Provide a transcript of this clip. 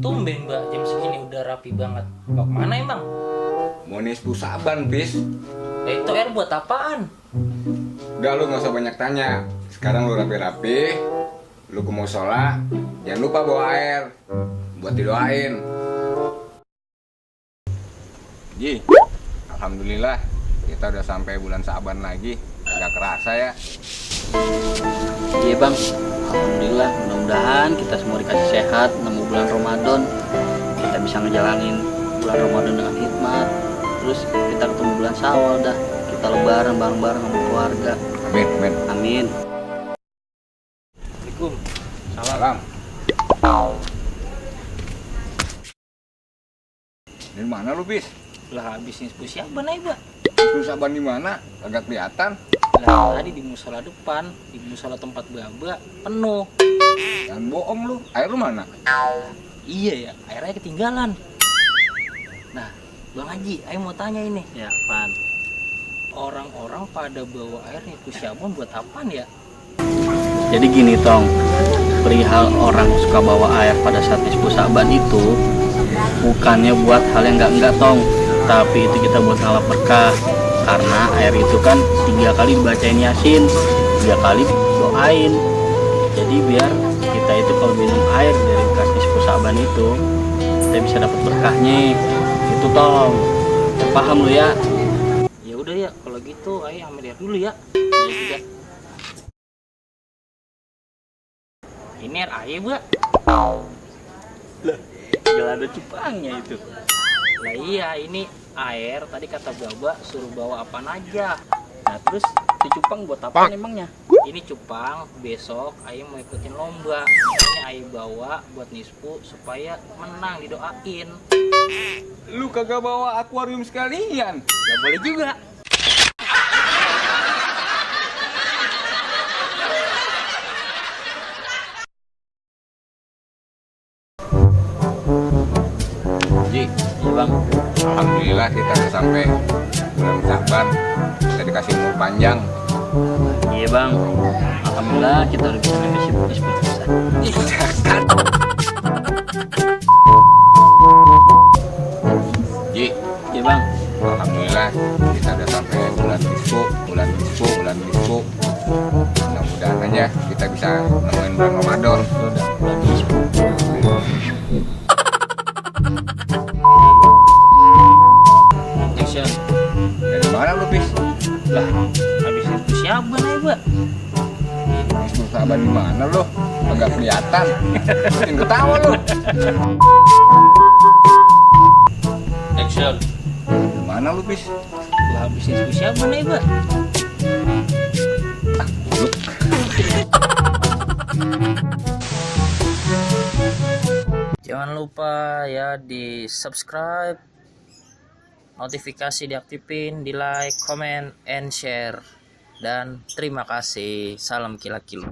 Tumben mbak, jam segini udah rapi banget. Mau kemana emang? Mau nisfu saban, bis. Itu air buat apaan? Udah lu nggak usah banyak tanya. Sekarang lu rapi-rapi, lu ke musola, jangan lupa bawa air buat didoain. Ji, alhamdulillah kita udah sampai bulan Saban lagi. Agak kerasa ya. Iya bang, alhamdulillah. Mudah-mudahan kita semua dikasih sehat nemu bulan Ramadan. Kita bisa ngejalanin bulan Ramadan dengan hikmat. Terus kita ketemu bulan Syawal dah. Kita lebaran bareng-bareng sama keluarga. Amin, amin. Amin. Assalamualaikum. Salam. Di mana lu, bis? Lah bisnis siapa nih mbak? Lu Saban di mana? Agak kelihatan. Lah tadi di musola depan, di musola tempat baba penuh. Jangan bohong lu. Air lu mana? Iya ya, airnya ketinggalan. Nah, Bang Haji, ayo mau tanya ini. Ya, Pan. Orang-orang pada bawa air nih Syabon buat apaan ya? Jadi gini Tong, perihal orang suka bawa air pada saat nisfu Saban itu bukannya buat hal yang enggak Tong, tapi itu kita buat ngalap berkah. Karena air itu kan 3 kali dibacain Yasin, 3 kali doain. Jadi biar kita itu kalau minum air dari bekas nisfu Saban itu kita bisa dapat berkahnya. Itu Tong, paham lu ya? Ya udah ya, kalau gitu ayo ambil air dulu ya. Ya juga. Ini air air, Mbak. Lah, gak ada cupangnya itu. Lah iya, ini air tadi kata Baba suruh bawa apaan aja. Nah terus si cupang buat apa emangnya? Ini cupang, besok Ayu mau ikutin lomba. Ini Ayu bawa buat nisfu supaya menang didoain. Lu kagak bawa akuarium sekalian. Gak boleh juga. Ji, Iya bang. alhamdulillah kita udah sampai bulan Saban. Kita dikasih umur panjang. Iya bang. Alhamdulillah kita udah bisa nembus puasa. Ji, Iya bang. alhamdulillah kita udah sampai bulan nisfu. Mudah-mudahan aja kita bisa nemuin bulan Ramadan. Udah bulan nisfu. Action. Dari mana lu, bis? Lah, habis nisfu siapa nih, Mbak? Nisfu Saban di mana lu? Agak kelihatan. Bikin ketawa lu. Action. Di mana lu, bis? Lah, habis nisfu siapa nih, Mbak? Jangan lupa ya di subscribe, notifikasi diaktifin, di like, comment, and share. Dan terima kasih. Salam kila kilo.